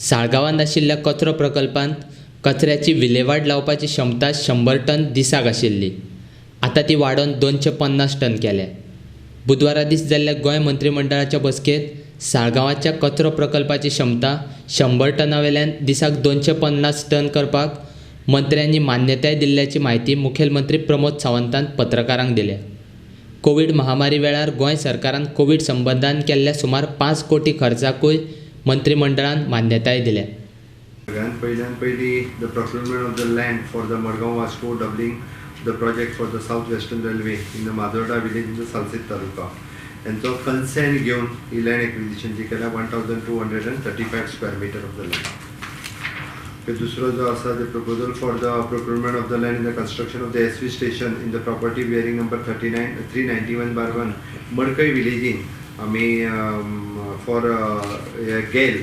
साळगांवांत आशिल्ल्या कचरो प्रकल्पांत कचऱ्याची विलेवाट लावपाची क्षमता 100 टन दिसाक आशिल्ली. आतां ती वाडोवन 250 टन केल्या. बुधवारा दीस जाल्ल्या गोंय मंत्रीमंडळाच्या बसकेंत साळगांवाच्या कचरो प्रकल्पाची क्षमता 100 टनावेल्यान दिसाक 250 टन करपाक मंत्र्यांनी मान्यताय दिल्ल्याची म्हायती मुखेलमंत्री प्रमोद सावंतान पत्रकारांक दिल्या. कोवीड महामारी वेळार गोंय सरकारान कोवीड संबंदान केल्ल्या सुमार 5 कोटी खर्चाकूय मंत्रीमंडळान मान्यताय दिल्या. सगळ्यात पयल्यान पयली the procurement of the land for the Madgaon Vasco doubling the project for the South Western Railway in the Majorda village in the Salcete taluka यांचो कन्सेंट घेवन ही लँड एक्विजिशन जी केल्या 1235 square metre of the land. दुसरो जो आसा the proposal for the procurement of the land in the construction of the SV station in the property bearing number 391/1 Madkai विलेजीन आमी for GAIL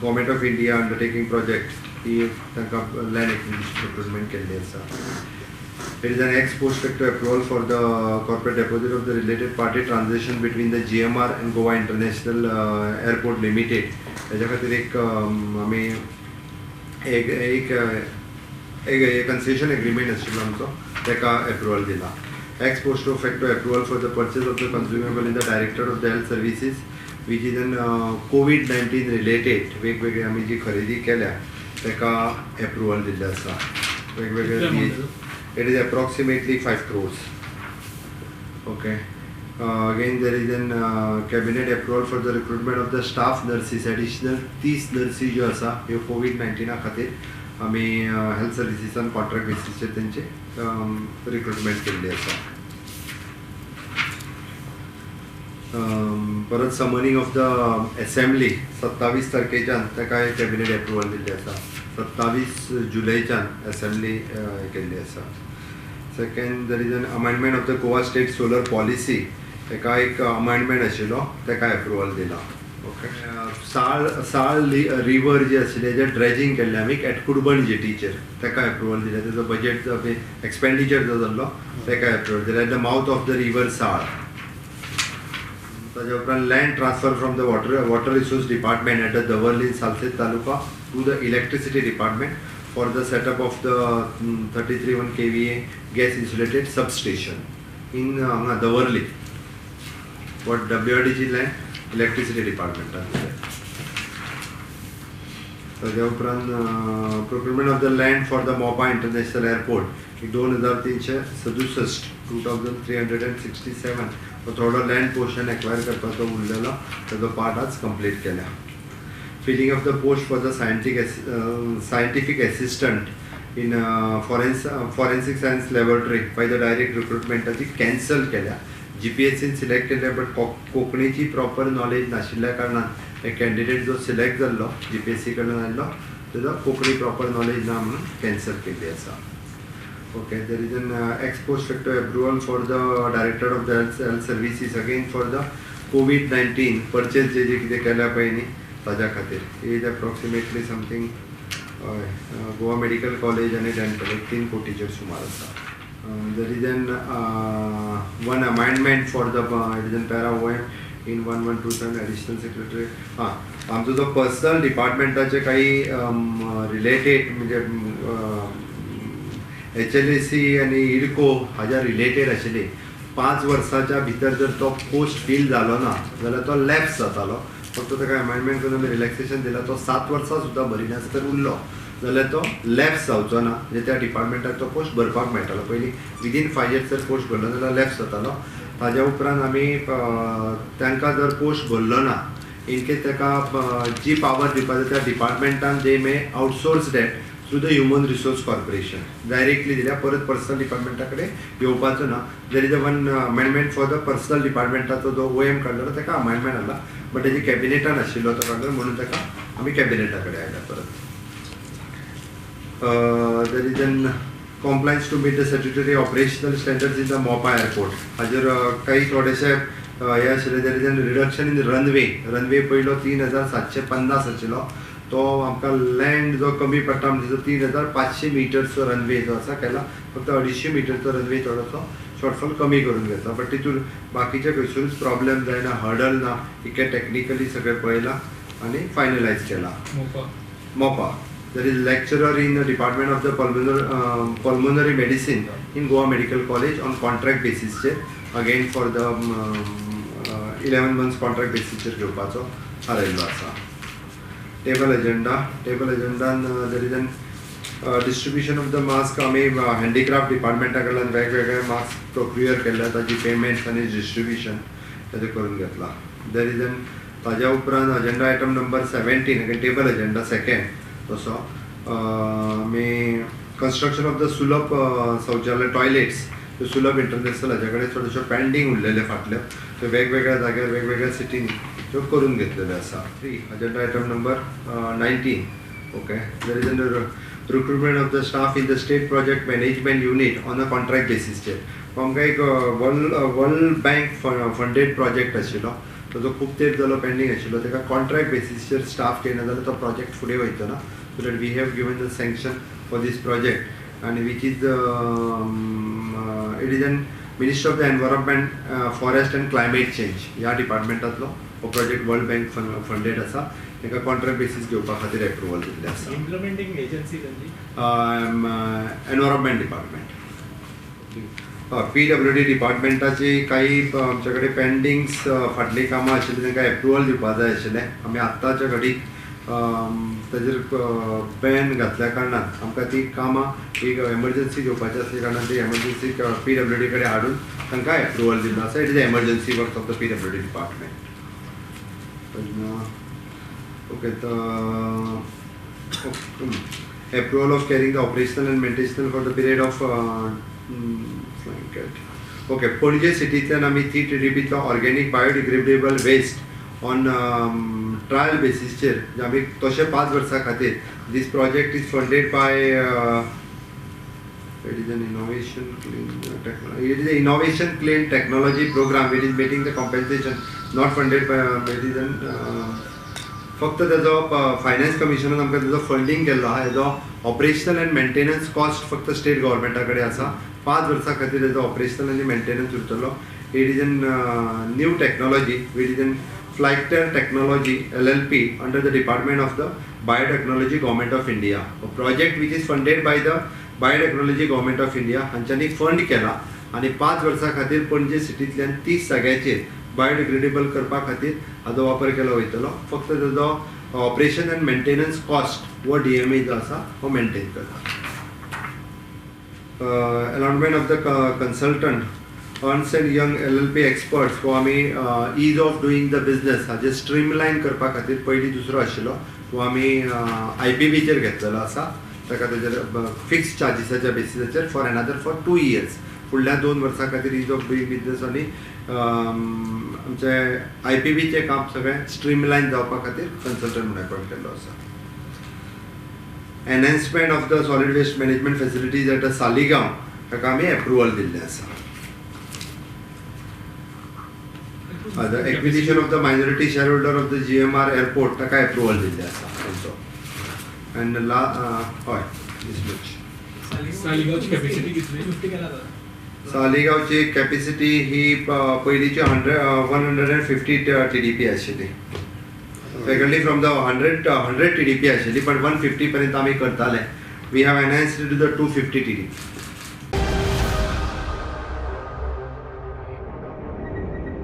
government of India undertaking project ही तांकां land acquisition procurement केल्ली आसा. It is an ex post facto approval for the corporate deposit of the related party transaction between the GMR and Goa International Airport Limited. हेज्या खातीर एक आमी एक एक एक कन्सेशन एग्रीमेंट आशिल्लो आमचो ताका एप्रुवल दिला. Ex post facto approval for the purchase of the consumable in the director of the health services which is an COVID-19 related वेगवेगळे आमी जी खरेदी केल्या ताका एप्रुवल दिल्लें आसा. वेगवेगळे it is approximately 5 crores. Okay. Again there is an cabinet approval for the recruitment of the staff nurses, additional 30 nurses ज्यो आसा ह्यो COVID-19 खातीर आमी हेल्थ सर्विसीसान कॉन्ट्रॅक्ट बेसीसचेर तेंचे रिक्रुटमेंट केल्ली आसा. परत समनिंग ऑफ the assembly 27 तारखेच्यान ताका कॅबिनेट एप्रुवल दिल्ली आसा. 27 जुलयच्यान एसेंब्ली केल्ली आसा. Second there is an amendment of the Goa state solar policy ताका एक अमेंडमेंट आशिल्लो ताका एप्रुवल दिला. ओके. साळ रिवर जी आशिल्ली हेजें ड्रेजिंग केल्लें आमी एट कुडबण जेटीचेर ताका एप्रुवल दिलें. तेजो बजेट जो एक्सपेंडिचर जो जाल्लो ताका एप्रुवल दिलें at the mouth of the river Sal. ताज्या उपरांत land transfer from the water resource department at the Davorlim in Salcete taluka to the electricity department for the setup of the 33.1 kVA gas insulated substation in हांगा दवर्ली what WRDG land electricity डिपार्टमेंटान दिलें. ताज्या उपरांत procurement of the land for the Mopa international airport 2367 2367 थोडो land portion acquire करपाचो उरलेलो ताजो part आज complete केला. Filling of the post for the scientific assistant in forensic science laboratory by the direct रिक्रुटमेंटाची cancel केल्या. GPSCन select केल्या but कोंकणीची proper knowledge नाशिल्ल्या कारणान एक कॅन्डिडेट जो सिलेक्ट जाल्लो GPSC कडल्यान आयिल्लो तेजो कोंकणी प्रॉपर नॉलेज ना म्हणून कॅन्सल केल्ली आसा. Okay. There is an ex post facto approval for the director of the health services again for the COVID-19 purchase जे जे कितें केल्या पळय न्ही ताज्या खातीर is approximately something Goa medical college आनी डेंटल एक 3 कोटीचेर सुमार आसा. There is an one amendment for the it is an para OM in 1127 additional secretary. हां, आमचो जो पर्सनल डिपार्टमेंटाचे काही रिलेटेड म्हणजे HLAC आनी IDCO हाज्या रिलेटेड आशिल्ली 5 वर्साच्या भितर जर तो पोस्ट फील जालो ना जाल्यार तो लॅप्स जातालो. फक्त ताका अमेंडमेंट करून आमी रिलॅक्सेशन दिला. तो 7 वर्सां सुद्दां भरिनासतना तर उरलो जाल्यार तो लॅप्स जावचो ना, म्हणजे त्या डिपार्टमेंटाक तो पोस्ट भरपाक मेळटालो. पयलीं विदीन 5 इयर्स जर पोस्ट भरलो जाल्यार लॅप्स जातालो. ताज्या उपरांत आमी तांकां जर पोस्ट भरलो ना इनकेस ताका जी पावर दिवपाची त्या डिपार्टमेंटान they may outsource that through the human resource corporation directly दिल्या, परत पर्सनल डिपार्टमेंटा कडेन येवपाचो ना. There is a one amendment for the personnel डिपार्टमेंटाचो जो OM काडलेलो ताका अमेंडमेंट हाडला बट तेजी कॅबिनेटान आशिल्लो तो काडलो म्हणून ताका आमी कॅबिनेटा कडेन आयल्या परत. There is an compliance to meet the statutory operational standards in the Mopa airport हाजेर काही थोडेशे हे आशिल्ले. There is an reduction in runway. Runway पयलो 3750 आशिल्लो तो आमकां लँड जो कमी पडटा म्हणजे 3500 मिटर्सचो रनवे जो आसा केला, फक्त 250 मिटरचो रनवे थोडोसो शॉर्टफॉल कमी करून घेतला. बट तितून बाकीचे खंयसरूच प्रॉब्लेम जायना, हर्डल ना, इतकें टॅक्निकली सगळें पळयलां. आनी फायनलायज केला. Mopa there is lecturer in the department of the pulmonary medicine in Goa Medical College on contract बेसिसचेर again for the 11 months contract बेसिसचेर घेवपाचो थारायल्लो आसा. टेबल एजेंडा, टेबल एजेंडान there is an distribution of the mask. आमी handicraft डिपार्टमेंटा कडल्यान वेगवेगळे mask procure केल्ले, ताजी पेमेंट्स आनी डिस्ट्रिब्युशन ताजें करून घेतला. There is an ताज्या उपरांत agenda item number 17, again table agenda second तसो आमी कन्स्ट्रक्शन ऑफ the सुलभ शौचालय टॉयलेट्स, त्यो सुलभ इंटरनॅशनल हाज्या कडेन थोड्योश्यो पेंडींग उरलेले फाटल्यो, त्यो वेगवेगळ्या जाग्यार वेगवेगळ्या सिटींनी त्यो करून घेतलेल्यो आसा. 3 agenda item number 19, okay, there is an recruitment of the staff in the state project management unit on a contract बेसिसचेर. आमकां एक वर्ल्ड बँक फंडेड प्रोजेक्ट आशिल्लो, ताजो खूब तेंप जालो पेंडींग आशिल्लो, ताका कॉन्ट्रॅक्ट बेसिसचेर स्टाफ घेयना जाल्यार तो प्रोजेक्ट फुडें वयचो ना. So that we have given the sanction for this project आनी which is it is an ministry of the environment, forest and climate change ह्या डिपार्टमेंटांतलो हो प्रोजेक्ट वर्ल्ड बँक फंडेड आसा. ताका कॉन्ट्रॅक्ट बेसीस घेवपा खातीर एप्रुवल दिल्लें आसा. इम्प्लिमेंटींग एजन्सी तांची एनवायरमेंट डिपार्टमेंट. PWD डिपार्टमेंटाची काही आमच्या कडेन पेंडिंग्स फाटलीं कामां आशिल्लीं तांकां एप्रुवल दिवपा जाय आशिल्लें. आमी आत्ताच्या घडीक ताजेर बॅन घातल्या कारणान आमकां ती कामां एक एमर्जन्सी घेवपाची आसल्या कारणान ती एमर्जन्सी PWD कडेन हाडून तांकां एप्रुवल दिल्लो आसा. It is emergency works of the PWD department. Okay, approval of carrying the operational and maintenance for the period of okay. Panaji सिटींतल्यान आमी 3 TDPचो organic biodegradable waste on trial बेसिसचेर आमी तशें 5 वर्सां खातीर this project is funded by it is an innovation clean technology, it is a innovation clean technology programme. It is meeting the compensation not funded by it is an फक्त ताजो finance कमिशनान आमकां ताजो funding केल्लो आहा. हेजो operational and maintenance cost फक्त state गव्हर्मेंटा कडेन आसा. 5 वर्सां खातीर ताजो ऑपरेशनल आनी मेंटेनन्स उरतलो. It is an new technology, it is an Flyctor technology LLP under the department of the biotechnology government of India. Project which is funded by the biotechnology government of India हांच्यांनी fund केला आनी 5 वर्सां खातीर पणजे सिटींतल्यान 30 जाग्याचेर biodegradable करपा खातीर हाजो वापर केलो वयतलो. फक्त ताजो ऑपरेशन एंड मेंटेनन्स कॉस्ट हो DMA जो आसा हो मेंटेन करता. Allotment of the consultant Ernst and Young LLP experts हो आमी ease of doing the business हाजेर स्ट्रीमलायन करपा खातीर पयलीं दुसरो आशिल्लो हो आमी IPBचेर घेतलेलो आसा. ताका ताजेर फिक्स चार्जीसाच्या बेसिसाचेर फॉर एनादर फॉर 2 इयर्स फुडल्या 2 वर्सां खातीर is of doing business आनी आमचे IPBचें काम सगळें स्ट्रीमलायन जावपा खातीर कन्सल्टंट म्हणून अपॉयंट केल्लो आसा. Enhancement of the solid waste management facilities at Saligao ताका आमी एप्रुवल दिल्लें आसा. The acquisition of the minority share holder of the GMR airport ताका एप्रुवल दिल्लें आसा तांचो. एंड हय दीस मच. सालिगांवची कॅपॅसिटी कितली? सालिगांवची कॅपॅसिटी ही पयलींची 150 TDP आशिल्ली. Faculty from the 100 TDP आशिल्ली, बट 150 पर्यंत आमी करताले. We have enhanced to the 250 TDP.